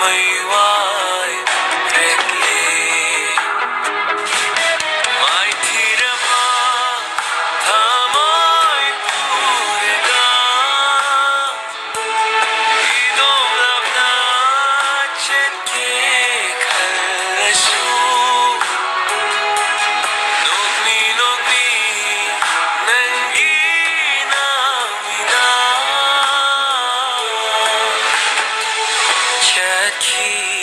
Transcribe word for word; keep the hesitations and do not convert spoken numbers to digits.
ꯃꯩꯋꯥꯏ ꯔꯦꯛꯂꯤ ꯃꯥꯏꯊꯤꯔꯕ ꯊꯃꯣꯏ ꯄꯨꯔꯒ ꯏꯗꯣꯝ ꯂꯥꯞꯅ ꯆꯠꯀꯦ ꯈꯜꯂꯁꯨ ꯅꯣꯛꯃꯤ ꯅꯣꯛꯃꯤ ꯅꯪꯒꯤ ꯅꯥꯃꯤꯅ ꯆꯠꯈꯤ